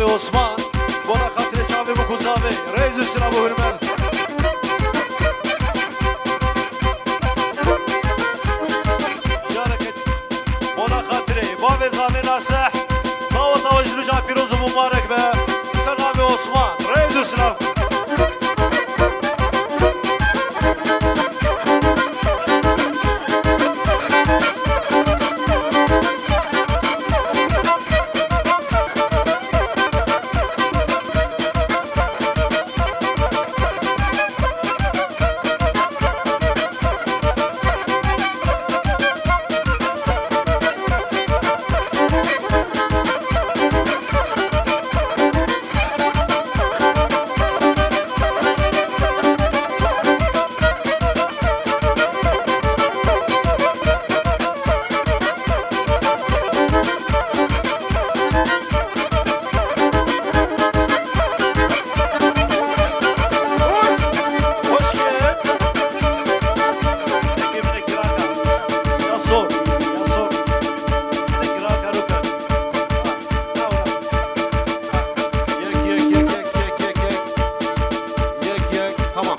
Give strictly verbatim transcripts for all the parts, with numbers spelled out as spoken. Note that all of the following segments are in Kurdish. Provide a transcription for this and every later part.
Osman, bona xatirê çavê bûk û zavê, rêz û silav û hurmet. Careke bona xatirê bavê zavê Nasih, daweta we ji roja pîroz û mubarek be. Ser navê Osman, rêz û silav. Hoş geldin. Peki, bir dakika. Ya sor, ya sor. Bir dakika, roka. Ha, ha, ha. Yek, yek, yek. Yek, yek. Tamam.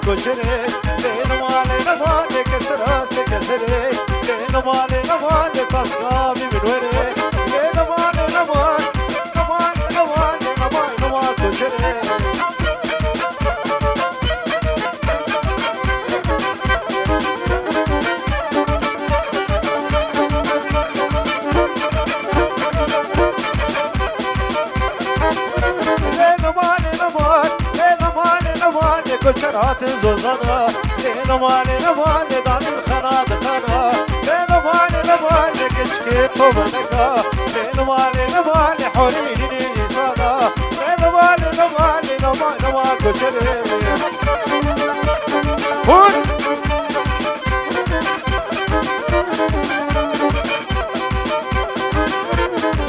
Koçerê, lê nima, lê nima, lê kesera, se keserê, lê nima, lê nima, lê taska, bî min werê, lê nima, lê nima, nima, nima, lê nima, nima, koçerê. Lê nima, lê nima, lê nima, lê nima, lê koçer hatin zozana. Lê nima, lê nima, lê danîn xana dixana. Lê nima, lê nima, lê keçikê xo veneka. Lê nima, lê nima, lê horî nînê însana. Lê nima, lê nima, lê nima, nima koçerê. Hûn!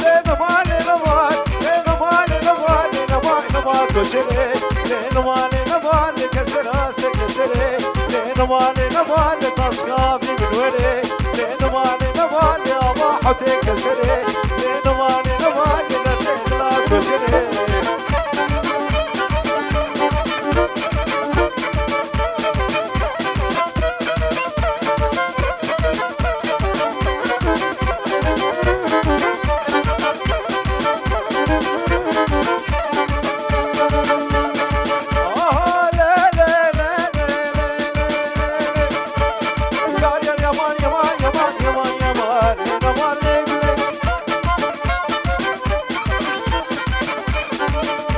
Lê nima, lê nima, lê nima, lê nima, lê nima, nima koçerê. Lê nima, lê nima, lê kesera, se keserê. Lê nima, lê nima, lê taska bî min werê. Lê nima, lê nima, lê ava hewtê keserê. Lê nima, lê nima, lê derdê dila koçerê.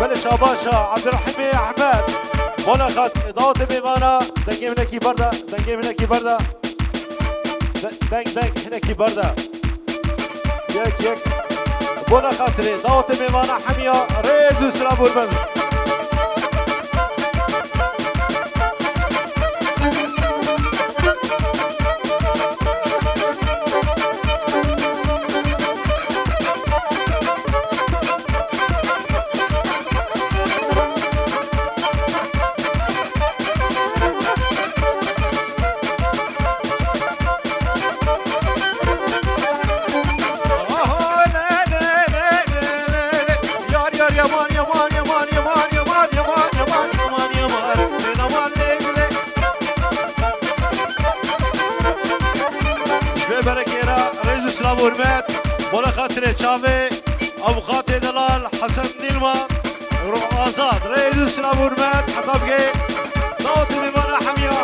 Belê şabaşa Abdurrahimê Ehmed. Bona xat, dawetê mêvana, dengê hinekî berda, dengê hinekî berda. De-, deng, deng, hinekî berda. Yek, yek. Bona xatirê, dawetê mêvana hemiya, rêz û silav hurmet. Ji vê berekê re rêz û silav û hurmet, bona xatirê çavê avûkatê delal Hesen Dîlman, Ruh Azad, rêz û silav û hurmet, heta bigê dawetê mêvana hemiya.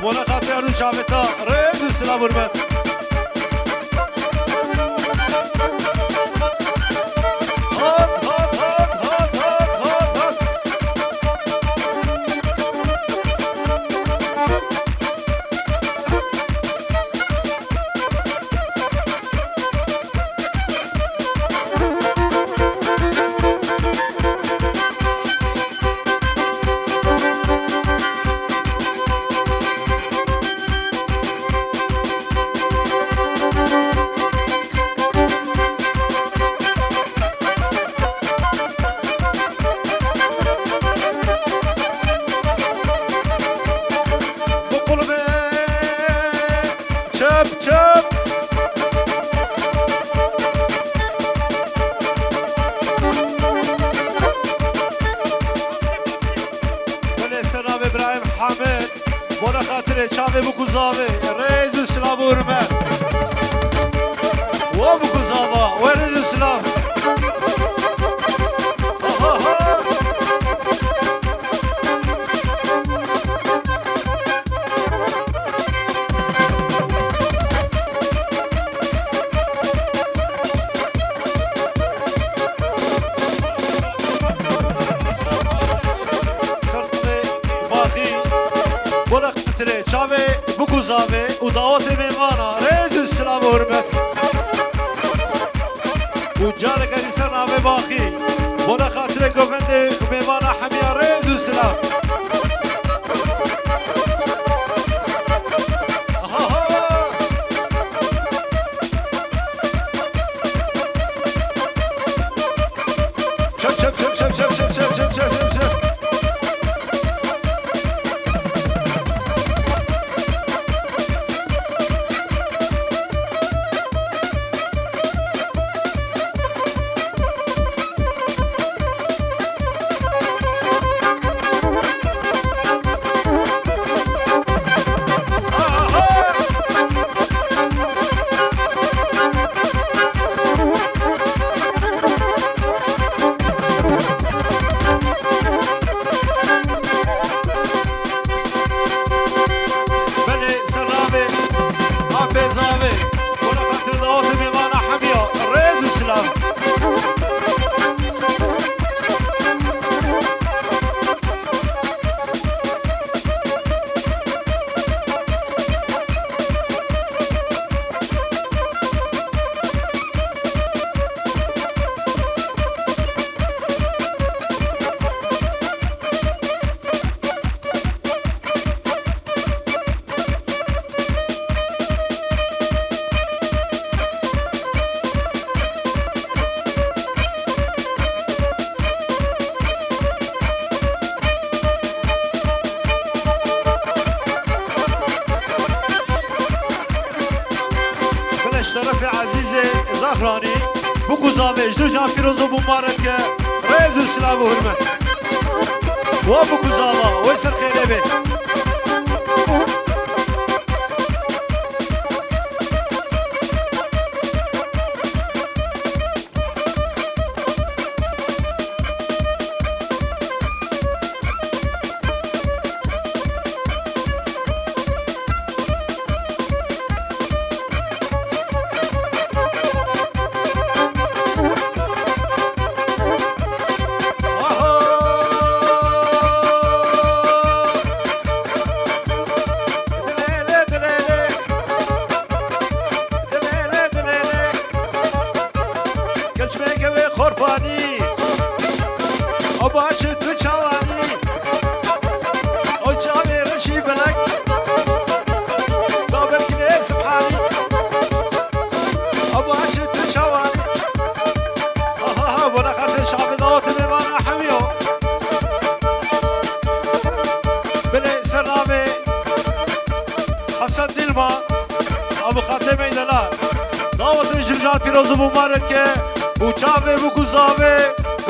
Bona xatirê her du çavê te rêz û silav û hurmet. Hat, hat, hat, hat, hat, hat, hat. Çöp, çöp. Belê ser navê Birahîm Hamid. Bona xatirê çavê bûk û zavê. Rêz û silav û hurmet. Wa bûk û zava. We rêz û silav. Ha, ha, ha. Serdemê Baxî, bona xatirê çavê bûk û zavê û dawetê mêvana rêz û silav û hurmet. Û careke dî ser navê Baxî, bona xatirê govendê mêvana hemiya rêz û silav. Aha! Çep, çep, çep. Belê, ser navê Apê Zavê, bona xatirê dawetê mêvana hemiya, rêz û silav. Bile ji terefê Ezîzê Zahranî, bûk û zavê ji du can pîroz û mubarek e, rêz û silav û hurmet. Wa bûk û zava, wê ser xêrê bê. Dilêle, dilêle. Dilêle, dilêle. Keçmeke wê xorpanî. O baş tu çawanî. O çavê reşî belek. Daber kine Subhanî. O baş tu çawanî. Ha, ha, ha, bona xatirê çavê dawetê mêvana hemiyo. Bilê ser navê Hesen Dilma, avukatê Meydelar. Dawetê ji rijan pîroz û mubarek e û çavê bûk û zavê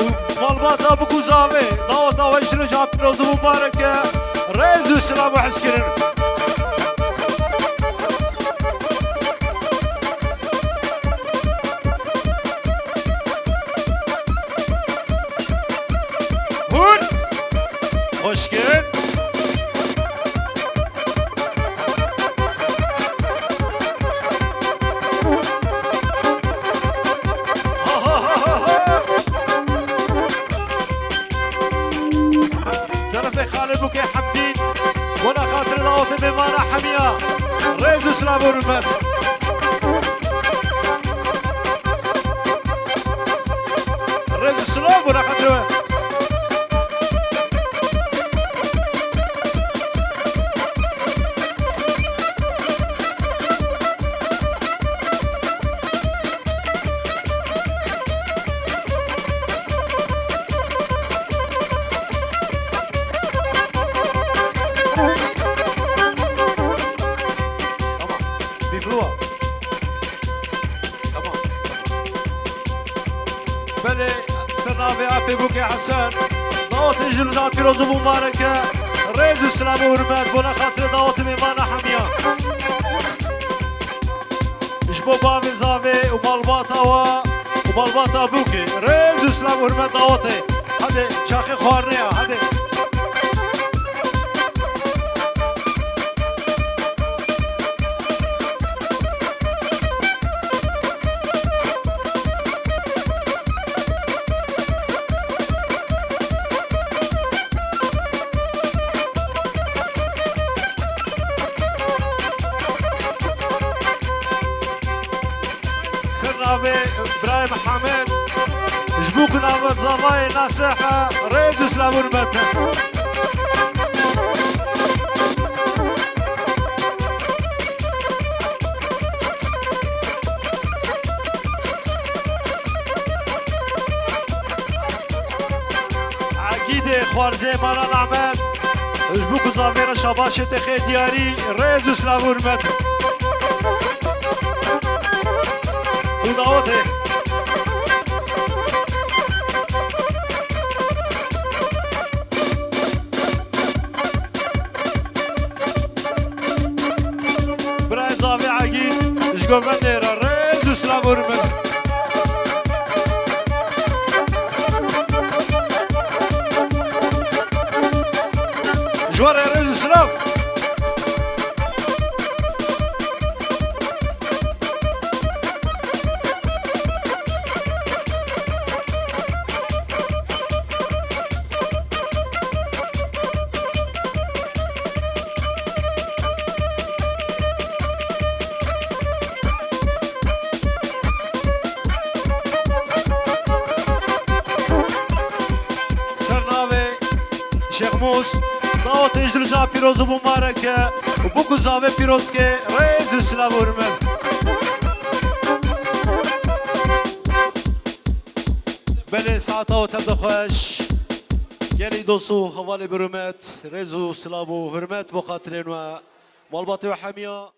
û malbata bûk û zavê. Daweta we ji rijan pîroz û mubarek e. Rêz û silav û hezkirin. Hûn xweşkin. Hemiya, rêz û silav û hurmet. Rêz û silav bo xatirê we. Tamam. Bîblo. Tamam. Belê, ser navê Apê Bûkê Hesen. Dawetê ji li can pîroz û mubarek e. Rêz û silav û hurmet bona xatirê dawetê mêvana hemiya. Ji bo bavê zavê û malbata wa û malbata Bûkê. Rêz û silav û hurmet dawetê. Hadi çaxê xwarinê ya, hadi. Ser navê birayê Mihemed, ji bo ku nava zavayê Nasih e, rêz û silav û hurmet e. Egîdê xwarzê Malan Ahmed, ji bo ku zavê re şabaşê te xê diyarî, rêz û silav û hurmet. Û dawetê. Birayê zavê Egîd, ji govendê re rêz û silav û hurmet. Ji we re rêz û silav. Ser navê Şêxmûs, dawetê ji dilcan pîroz û mubarek e û bo ku zavê pîroz ke rêz û silav û hurmet. Belê, saeta we tev de xweş. Gelî dost û hevalê bi hurmet, rêz û silav û hurmet bo xatirên we. Malbatê we hemiya.